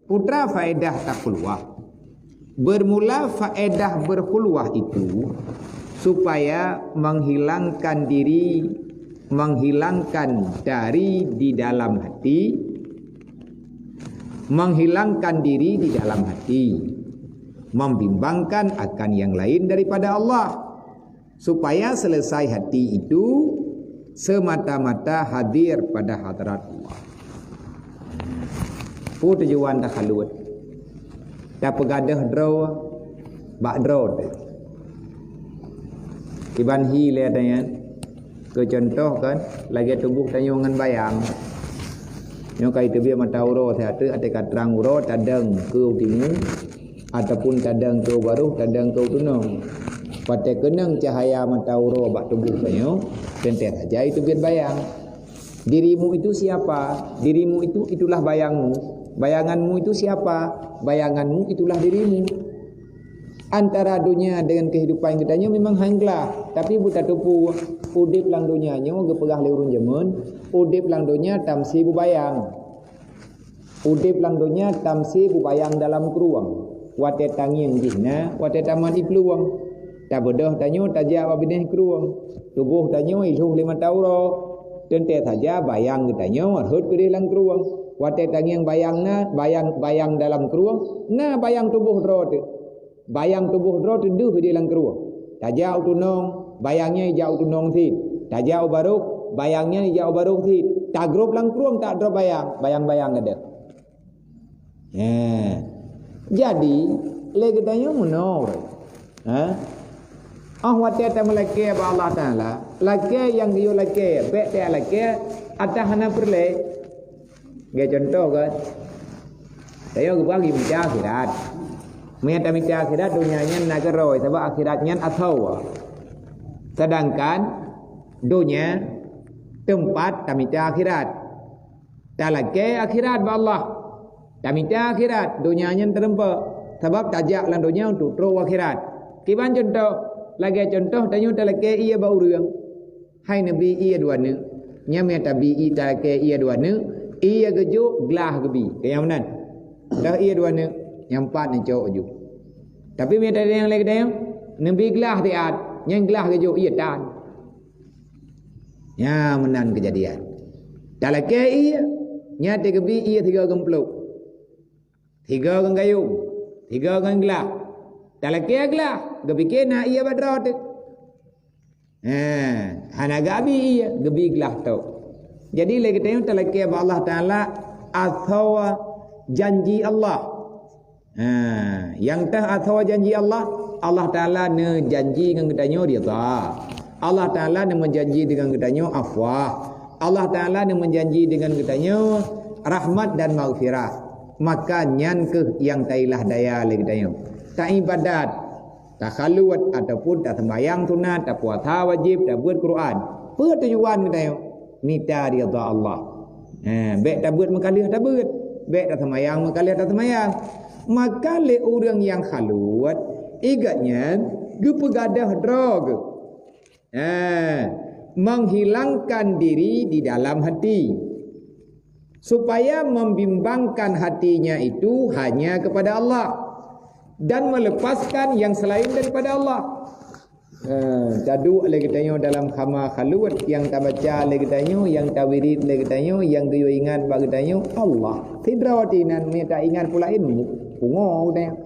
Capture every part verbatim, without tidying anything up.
Putra faedah takhulwah. Bermula faedah berkhulwah itu supaya menghilangkan diri, menghilangkan dari di dalam hati, menghilangkan diri di dalam hati, membimbangkan akan yang lain daripada Allah, supaya selesai hati itu semata-mata hadir pada hadrat Allah. Peue tujuan takhalut? Tapeugadôh droe bak droe teuh. Kiban hi lé tanyan. Keu contoh kan, lagée tuboh tanyoe ngon bayang. Nyoe ka iteubiet mata uroe, siat teuk até ka trang uroe tadong keu timu, ataupun tadong keu baroh, tadong keu tunong. Watée keunong cahaya mata uroe bak tuboh tanyoe, teuntée saja iteubiet bayang. Dirimu itu siapa? Dirimu itu, itulah bayangmu. Bayanganmu itu siapa? Bayanganmu itulah dirimu. Antara donya dengan kehidupan geutanyoe memang han glah, tapi beutateupeue udeb lam donya nyoe geupeugah lé ureuëng jameun, udeb lam donya tamsi beubayang. Udeb lam donya tamsi beubayang dalam krueng. Watée tangieng jih na, watée tamat i plueng. Tabeudôh tanyoe tajak bak binéh krueng. Tuboh tanyoe ilhôh lé mata uroe. Teuntée saja bayang geutanyoe rhot keudeh lam krueng. Watée tangieng bayang na, bayang, bayang dalam krueng, na bayang tuboh droe teuh. Bayang tuboh droe teuh deuh keudeh lam krueng. Tajak u tunong, bayang nyan ijak u tunong sit. Tajak u baroh, bayang nyan ijak u baroh sit. Tagrob lam krueng that droe bayang, bayang-bayang gadôh. He. Jadi, lé geutanyoe meunoe. Ha? Oh watée tameulakée bak Allah Taala, lakée nyang geuyue lakée, bék talakée ata hana peureulée. Lagée contoh kan, tanyoe geupeugah mita akhirat. Meunyoe tamita akhirat, donya nyan na keurôi, sabab akhirat nyan asoe. Sedangkan donya teumpat tamita akhirat. Talakée akhirat bak Allah. Tamita akhirat, donya nyan teureumpeuk. Sabab tajak lam donya untuk trok u akhirat. Kiban contoh, lagée contoh tanyoe talakée ié bak ureuëng. Hai neubi ié dua neuk. Nyan meunyoe tabi ié, talakée ié dua neuk, ié geujok glah geubi. Keu nyang meunan. Dah ié dua neuk, nyang pat neucok ju. Tapi meunyoe tadi nyang lagée tanyoe, neubi glah siat, nyan glah geujok ié tan. Nyan meunan keujadian. Talakée ié, nyan teugeubri ié sigoe geumplok. Sigoe ngon gayong, sigoe ngon glah. Talakée glah, geupike na ié bak droe teuh. Ha, hana geuabi ié, geubri glah tok. Jadi lé geutanyoe talakée bak Allah Taala asoe janji Allah. Ha, nyang teuh asoe janji Allah, Allah Taala neujanji ngon geutanyoe ridha. Allah Taala neumeujanji deungon geutanyoe afwah. Allah Taala neumeujanji deungon geutanyoe rahmat dan maghfirah. Maka nyan kheueh nyang tailah daya lé geutanyoe. Taibadat, takhaluet ataupun taseumbahyang sunat, tapuasa wajéb, tabeuet Quran. Peue tujuan geutanyoe? Mita ridha Allah. Ha, bék tabeuet meukaleuh tabeuet, bék taseumbahyang meukaleuh taseumbahyang. Maka lé ureuëng nyang khaluet, igat nyan geupeugadôh droe geuh. Ha, menghilangkan diri di dalam hati, supaya membimbangkan hatinya itu hanya kepada Allah dan melepaskan yang selain daripada Allah. Eh, taduek lé geutanyoe dalam khama khaluet, nyang tabaca lé geutanyoe, nyang tawirit lé geutanyoe, nyang geuyue ingat bak geutanyoe Allah. Sidroe teuh inan, meunyoe taingat peue laén, pungo geutanyoe.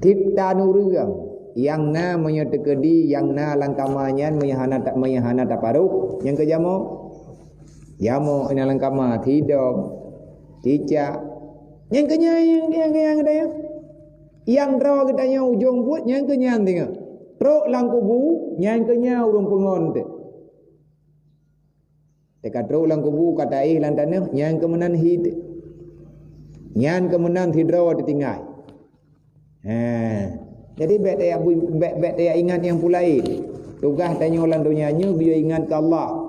Tiep tan ureuëng nyang na, meunyoe teukeudi nyang na lam khama nyan, meunyoe hana ta-, meunyoe hana taparoh, nyang keu jamoe, jamoe inan lam khama, sidom, cicak. Nyang keu nyan, nyang keu nyan geutanyoe. Nyang droe geutanyoe ujong buet nyang keu nyan teungoh. Trok lam kubu nyang keu nyan ureuëng peungon teuh. Teuka trok lam kubu ka taéh lam tanoh nyang keu meunan hi teuh. Nyan keu meunan sidroe teutinggai. He. Jadi bék tayak bui-, bék, bék tayak ingat nyang peue laén. Tugaih tanyoe lam donya nyoe geuyue ingat keu Allah.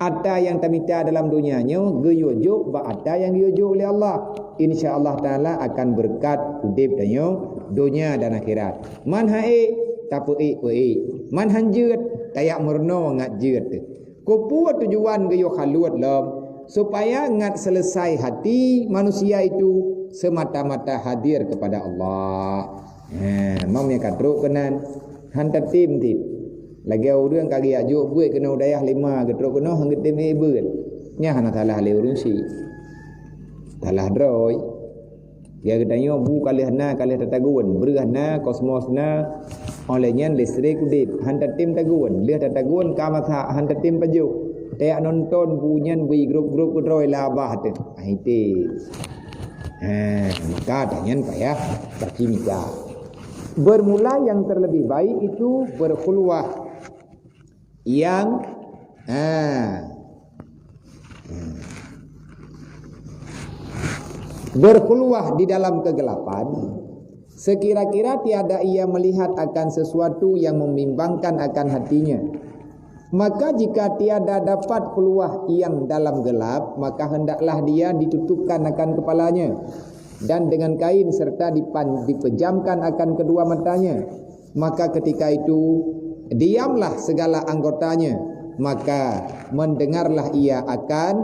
Ata nyang tamita dalam donya nyoe geuyue jok bak ata nyang geuyue jok lé Allah. Insya Allah Taala akan beureukat udeb tanyoe donya dan akhirat. Man han ék, tapeuék peuék. Man han jeuet, tayak meurunoe ngat jeuet teuh. Keupeue tujuan geuyue khaluet lom? Supaya ngat selesai hati manusia itu semata-mata hadir kepada Allah. Ha, mam nyang ka trok keunan, han tatem tip. Lagèe ureueng ka geujak jok buet keunoe u dayah lima, geutrok keunoe han geutem ék buet. Nyan hana salah lé ureueng syiek. Salah droe. Ya geutanyoe bu ka lheueh na, ka lheueh tatagun, breueh na, kosmos na, óh lheueh nyan listrik udeb, han tatem tagun, lheueh tatagun ka masak, han tatem pajoh. Tajak nonton bu nyan bri grup-grup keudroe lam babah teuh. Ah, item. Ha, maka tanyan payah baci mita. Bermula yang terlebih baik itu berkhulwah yang, ha, berkhulwah di dalam kegelapan, sekira-kira tiada ia melihat akan sesuatu yang membimbangkan akan hatinya. Maka jika tiada dapat khulwah yang dalam gelap, maka hendaklah dia ditutupkan akan kepalanya dan dengan kain serta dipan-, dipejamkan akan kedua matanya. Maka ketika itu, diamlah segala anggotanya, maka mendengarlah ia akan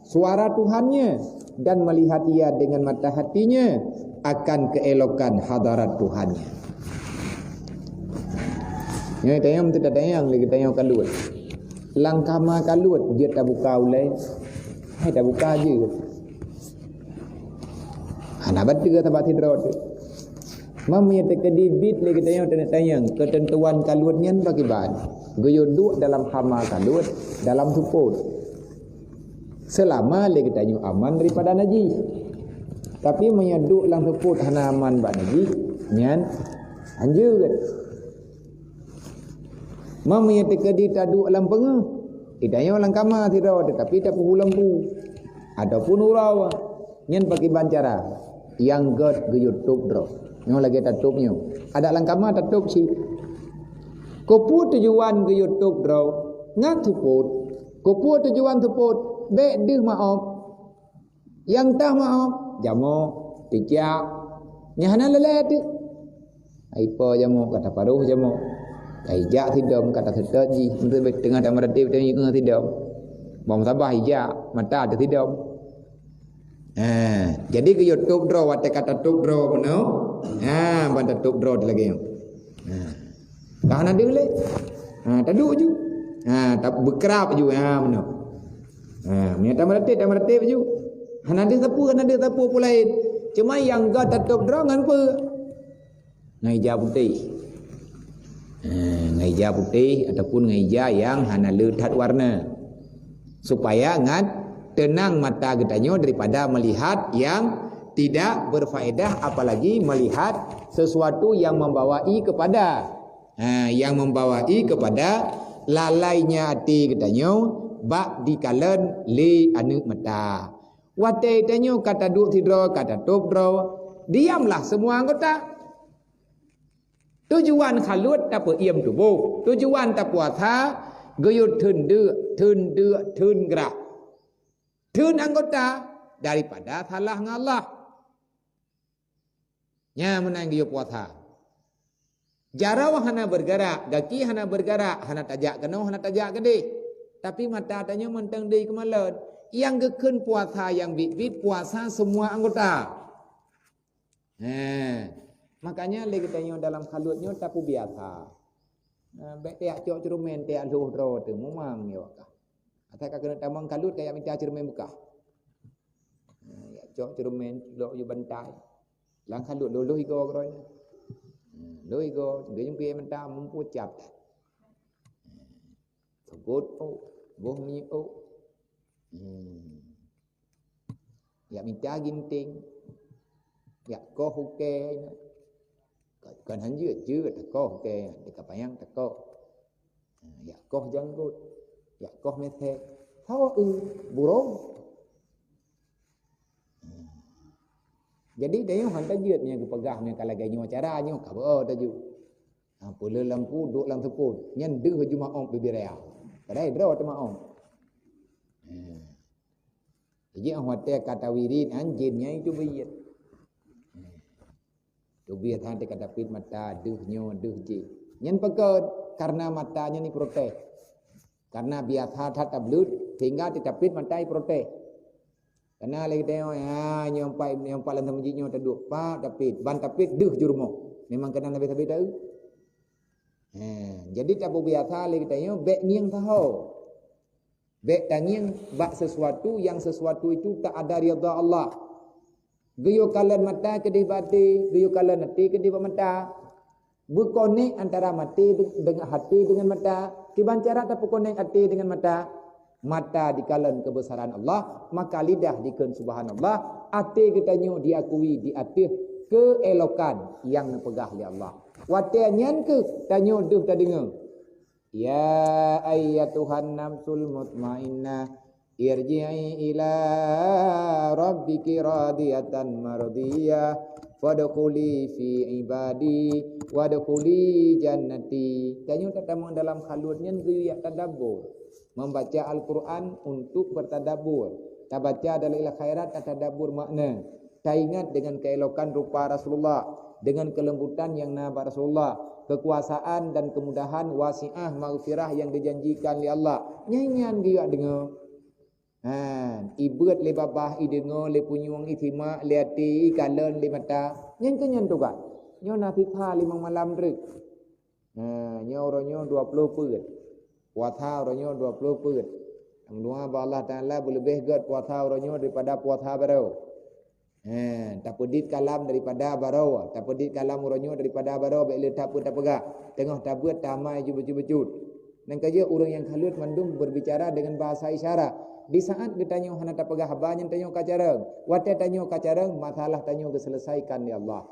suara Tuhannya dan melihat ia dengan mata hatinya akan keelokan hadarat Tuhannya. Nyoe tanyong teutatanyong lé geutanyoe kaluet. Lam kama kaluet jeuet tabuka ulèe, hai tabuka jeuet. Hana bateue sabab sidroe teuh. Meunyoe teukeudi bit lé geutanyoe tanyong keuteuntuan kaluet nyan pakriban? Geuyue duek dalam kama kaluet, dalam seupôt. Seulama lé geutanyoe aman daripada najih. Tapi meunyoe duek lam seupôt hana aman bak najih, nyan hanjeuet. Meunyoe teukeudi taduek lam peungeuh, geutanyoe lam kama sidroe teuh, tapi tapeuhu lampu ataupun uroe, nyan pakriban cara? Nyang gèt geuyue tôp droe. Nyoe lagèe tatôp nyoe. Adak lam kama tatôp cit. Keupeue tujuan geuyue tôp droe ngon seupôt? Keupeue tujuan seupôt? Bèk deuh maob. Nyang tah maob, jamoe, tijak. Nyang hana lé-lé teuh. Ai po jamoe, ka taparoh jamoe. Ka ijak sidom, ka taseutôt jih. Meunteubèk teungoh tameuratéb, teungoh sidom. Bak meusaboh ijak, mata teuh sidom. Ha, jadi geuyue tôp droe watèe ka tatôp droe bunoe. Ha, ban tatôp droe teuh lagèe nyoe. Ha. Ka hana deuh lé. Ha, taduek ju. Ha, ta-, beukrab ju. Ha, bunoe. Ha, meunyoe tameuratéb, tameuratéb ju. Hana deuh sapeue, hana deuh sapeue peue laén. Cuma nyang gèt tatôp droe ngon peue? Ngon ija putéh. Ha, ngon ija putéh ataupun ngon ija nyang hana le that warna. Supaya ngat teunang mata geutanyoe daripada melihat yang tidak berfaedah, apalagi melihat sesuatu yang membawai kepada, ha, yang membawai kepada lalainya até geutanyoe bak dikalon lé aneuk mata. Watèe tanyoe ka taduek sidroe, ka tatôp droe, diamlah semua anggota. Tujuan khaluet tapeuiem tuboh, tujuan tapuasa geuyue theun deuk, theun deuk, theun grah. Theun anggota daripada salah ngon Allah. Nyan meunan geuyue puasa. Jaroe hana bergerak, gaki hana bergerak, hana tajak keunoe, hana tajak keudéh. Tapi mata tanyoe mantong deuh keumalon. Nyang geukheun puasa nyang biet-biet, puasa semua anggota. He. Makanya lé geutanyoe dalam khaluet nyoe tapeubiasa. Nah, bèk tajak cok ceureumèn, tajak lhôh droe teuh, mumang nyoe ka. Asai ka keuneuk tamong khaluet, kajak mita ceureumèn beukah. Nah, jak cok ceureumèn, lok ju bantai. Lam khaluet lhôh-lhôh igoe keudroe nyan. Hmm, lhôh igoe, geuyue pih mantong muphom cap. Hmm. Seugot ôk, boh miôk ôk. Hmm. Jak mita ginting. Jak koh ukèe. Kon hanjeuet, jeuet takoh ukèe, teuka panyang takoh. Hmm, jak koh janggot, jak koh meusék. Sawa eu, burông. Hmm. Jadi, tanyoe han tajeuet nyang geupeugah nyan ka lagèe nyoe cara nyoe, ka beu taju. Ha, peuleueh lampu duek lam seupôt. Nyan deuh ju maob bibiraya. Padahai droe teumaob. Hmm. Jadi, watèe ka tawirit, anjeuen nyan itu beuiet. Hmm. Teubiet han teuka tapit mata, deuh nyoe, deuh jih. Nyan pakon? Karena mata nyan iprotes. Karena biasa that tableuet, sehingga teuka tapit mata iprotes. Kana lé geutanyoe, ha, nyoe empat, nyoe empat lam masjid nyoe taduek, pat tapet, ban tapet deuh jeurumoh. Memang kana nabi sabe taeu. Ha, jadi tapeubiasa lé geutanyoe bék ngieng saho. Bék tangieng bak sesuatu yang sesuatu itu tak ada ridha Allah. Geuyue kalon mata keudeh bak até, geuyue kalon até keudeh bak mata. Beukonek antara maté de-, dengan até dengan mata. Kiban cara tapeukonek até dengan mata? Mata dikalon keubeusaran Allah, maka lidah dikheun subhanallah, até geutanyoe diakui di ateueh keuelokan nyang neupeugah lé Allah. Watée nyan kheueh tanyoe deuh tadeungoe, "Ya ayyatuhan nafsul mutmainnah, irji'i ila rabbiki radiyatan mardiyah, fadkhuli fi ibadi, wadkhuli jannati." Tanyoe tatamong dalam khalut nyan geuyue tadabbur. Membaca Al-Quran untuk bertadabbur. Tabaca Dalail Khairat, tatadabbur makna. Taingat dengan keuelokan rupa Rasulullah, dengan kelembutan yang na bak Rasulullah, kekuasaan dan kemudahan, wasi'ah, maghfirah yang dijanjikan lé Allah. Nyan, nyan geuyue deungoe. Ha, ibeuet lé babah, ideungoe lé punyueng, isimak lé até, ikalon lé mata. Nyan keuh nyan tugaih. Nyoe na sisa limong malam treuk. Ha, nyoe uroe nyoe dua ploh peuet. Puasa uroe nyoe dua ploh peuet. Meudoa bak Allah Taala beuleubeh gét puasa uroe nyoe daripada puasa baroe. Ha, tapeudit kalam daripada baroe, tapeudit kalam uroe nyoe daripada baroe, bék le that peue tapeugah. Teungoh tabeuet tamai ju bacut-bacut. Nyan ka jeuet ureuëng nyang khalut mandum berbicara dengan bahasa isyarat. Di saat geutanyoe hana tapeugah haba nyan tanyoe ka carông. Watée tanyoe ka carông, masalah tanyoe geuseuleusaikan lé Allah.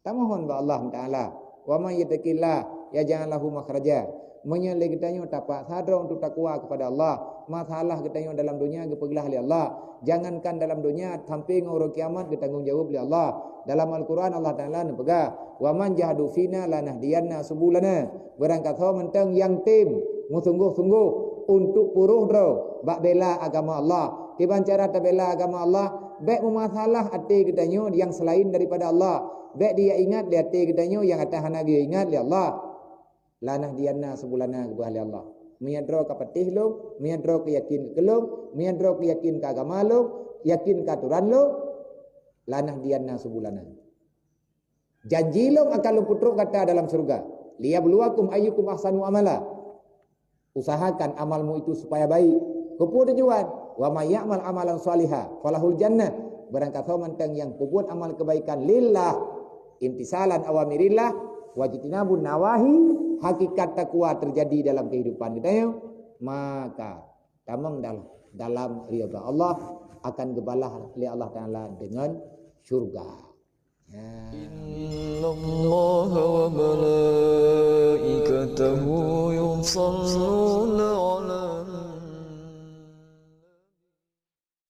Tamohon bak Allah Taala, "Wa may yattaqillaha yaj'al lahu makhraja." Meunyoe lé geutanyoe tapaksa droe untuk takwa kepada Allah, masalah geutanyoe dalam dunia geupeuglah lé Allah. Jangankan dalam dunia, sampai ngon uroe kiamat geutanggong jaweueb lé Allah. Dalam Al-Quran Allah Taala neupeugah, "Wa man jahadu fina lanahdiyanna subulana." Beurangkasoe mantong nyang tem meusunggoh-sunggoh untuk peuroh droe bak bela agama Allah. Kiban cara tabela agama Allah? Bék meumasalah até geutanyoe nyang seulaén daripada Allah. Bék dia ingat di até geutanyoe nyang ata hana geuyue ingat lé Allah. "Lanahdiyanna subulana," geupeugah lé Allah. Meunyoe droe ka patéh lom, meunyoe droe ka yakin keu lom, meunyoe droe ka yakin keu agama lom, yakin keu atoran lom, "lanahdiyanna subulana." Janji lom akan lom peutrok gata dalam syurga. "Liyabluwakum ayyukum ahsanu amala." Usahakan amalmu itu supaya baik. Keupeue tujuan? "Wa may ya'mal amalan shaliha falahul jannah." Beurangkasoe mantong nyang peubuet amal kebaikan lillah, imtisalan awamirillah, wajtinabun nawahi, hakikat takwa terjadi dalam kehidupan geutanyoe, maka tamong dalam, dalam ridha Allah, akan geubalah lé Allah Taala dengan syurga. إن الله وملائكته يصلون